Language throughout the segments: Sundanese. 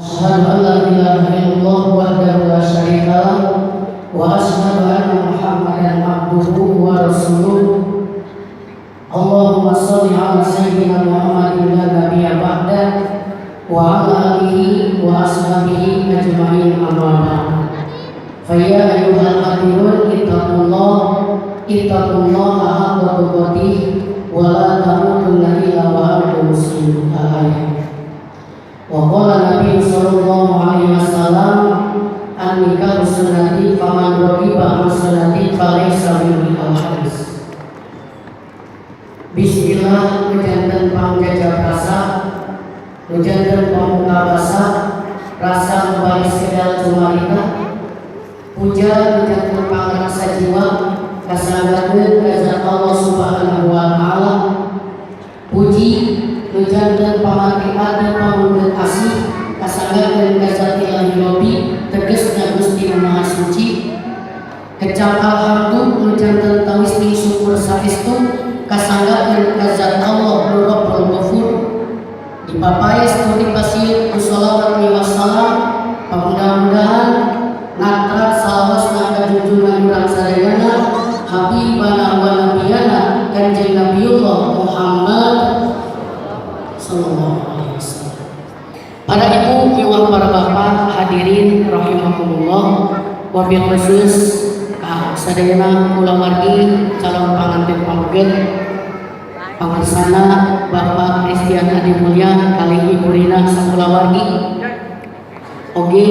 أشهد أن لا إله إلا الله وحده لا شريك له وأشهد أن محمدا عبده ورسوله. اللهم صل على سيدنا محمد لا نبي بعده وعلى آله وأصحابه أجمعين. أما بعد، فيا أيها الحاضرون، اتقوا الله، اتقوا الله حق تقاته ولا تموتن إلا وأنتم مسلمون. الآية. وقال النبي صلى الله عليه وسلم: النكاح سنتي، فمن رغب عن سنتي فليس مني. الحديث. Bismillah nu janten pangjajab rasa, nu janten pamuka basa, rasa baris kedal cumarita. Puja nu janten pangrasa jiwa kasanggakeun ka zat Allah Subhanahu wa Ta'ala. Puji nu janten pamarti ati, pamungkeun asih kasanggakeun ka zat Ilahi Robbi, tegesna Gusti Nu Maha Suci. Kecap alhamdu nu janten tawisning syukur saestu kasanggakeun ka zat Allah nu Rabbul Ghafur. Dipapaes nu dipasieun ku sholawat miwah salam, pamudah-mudahan natrat salawasna ka junjungan urang sadayana, habibana wa nabiyana Kanjeng Nabiullah Muhammad sallallahu alaihi wasallam. Para ibu miwah para bapak hadirin rahimakumullah, wabil khusus ka sadayana kulawargi calon panganten pameget, pangersana Bapak Christian Adi Mulya kali Ibu Rina sakulawargi, oge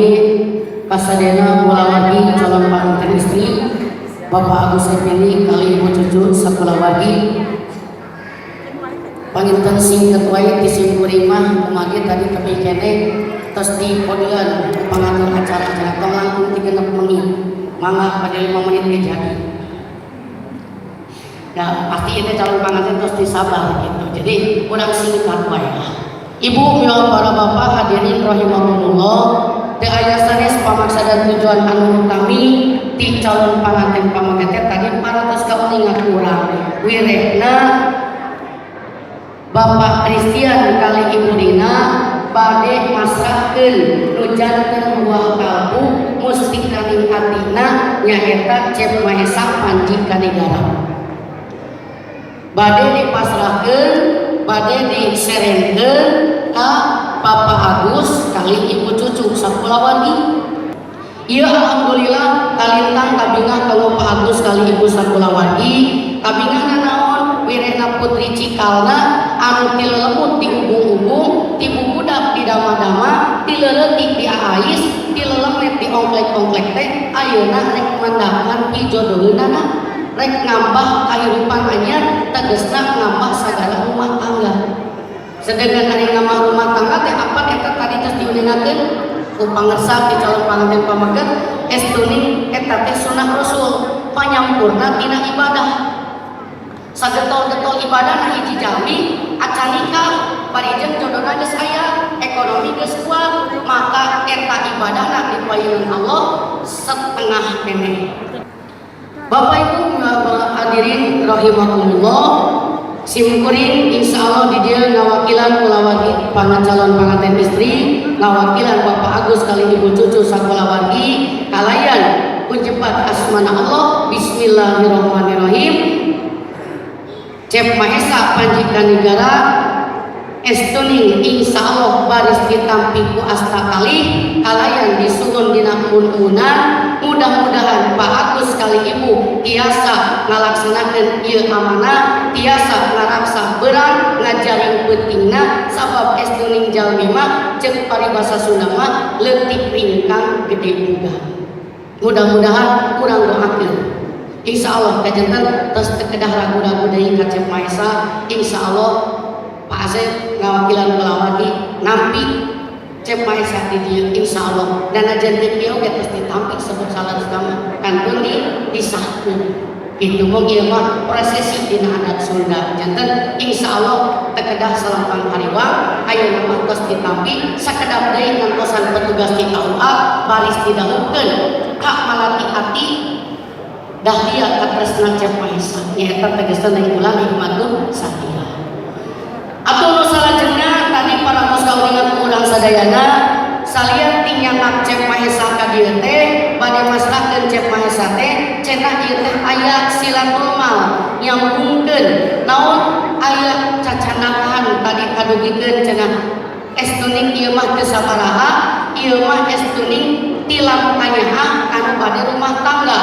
kasadayana kulawargi calon panganten istri, Bapak Agus Effendi kali Ibu Cucu sakulawargi. Panginten singket wae ti simkuring mah, kumargi tadi tepi keneh tos di kodean pangatur acara-acara tong langkung ti 6 menit, mangga pada 5 menit ge jadi. Ya pasti itu calon panganten tos disabar gitu, jadi kurang singkat wae lah. Ibu miwah para bapak hadirin rahimakumullah, teu aya sanes pamaksa dan tujuan anu utami ti calon panganten pameget tadi parantos kauninga kurang wirehna Bapak Christian kali Ibu Dina bade masrahkeun nu janten buah kalbu mustikaning atina, nyaeta Cep Mahesa Panji Kanigara. Bade dipasrahkeun, bade diserengkeun ka Bapak Agus kali Ibu Cucu sakulawargi. Iya, alhamdulillah kalintang kabingah kalau Pak Agus kali Ibu sakulawargi. Kabingahna naon? Wirehna putri cikalna anu ti lelembut di ubung-ubung, ti bubudak di dama-dama, ti leuletik di aais, ti lelemet di ongklek-ongklek teh ayeuna rek mandakan pijodoheunana, rek ngambah kahirupan anyar, tegesna ngambah sagala rumah tangga. Sedangkan ari ngambah rumah tangga teh apa eta tadi tos diuningakeun ku pangersa ti calon panganten pameget, estuning eta teh sunah Rasul, panyampurna tina ibadah. Sagetol-getol ibadah na hiji jalmi acan nikah, parijeng jodohna geus aya, ekonomi geus kuat, maka eta ibadahna dipayungan Allah setengah keneh. Bapak Ibu, Bapak hadirin rahimakumullah, simkuring insya Allah di dieu ngawakilan kulawargi calon panganten istri, ngawakilan Bapak Agus kali Ibu Cucu sakulawargi, kalayan kuncepat asmana Allah, Bismillahirrahmanirrahim. Cep Mahesa Panji Kanigara estuning insya Allah baris ditampi ku asta kalih, kalayan disuhun dina mun-munan. Mudah-mudahan Pak Agus kali Ibu tiasa ngalaksanakeun ieu amanah, tiasa ngaraksa beurang ngajaring peutingna, sabab estuning jalmi mah ceuk paribasa Sunda mah leutik ringkang gede buga. Mudah-mudahan kurang doakeun, insya Allah kajanten tos teu kedah ragu-ragu deui ka Cep Mahesa. Insya Allah Pak Asep ngawakilan kulawargi nampi Cep Mahesa di dieu, insya Allah dan ajan teu kieu ge tos ditampi sebut salat utama kantun di disahkeun itu mung ieu mah prosesi dina adat Sunda. Janten insya Allah teu kedah salampang hariwang. Ayeuna mah tos ditampi, sakedap deui ngantosan petugas di KUA baris didahulukeun ka malati ati Dahlia katresna Cep Mahesa, nyaeta tegasna neng ulang Hikmatun Satia. Atau nu salajengna tadi parantos kauningan ku urang sadayana. Salian ti nyandak Cep Mahesa ka dieu teh, bade masrahkeun Cep Mahesa teh, cenah ieu teh aya silatul mal nyambungkeun naon, aya cacanakan tadi kadugikeun cenah es tuning ieu mah teu sabaraha, ieu mah es tuning tilam kanyaah anu bade rumah tangga.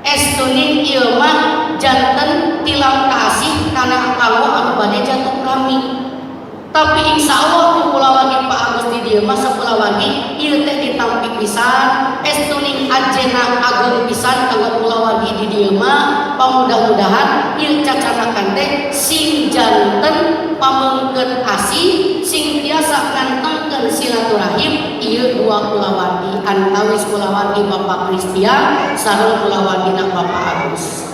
Es tuning ieu mah janten tilam kasih kana kanggo anu bade jatuh rami. Tapi insya Allah ku kulawargi Pak Agus di dieu mah sakulawargi ieu teh ditampi pisan, es tuning ajena ageung pisan kanggo kulawargi di dieu mah. Pamudah-mudahan ieu cacanakan teh sing janten pameungkeut asih, sing tiasa ngantongkeun silaturahim ieu dua kulawargi, antawis kulawargi Bapak Kristian sareng kulawargina Bapak Agus.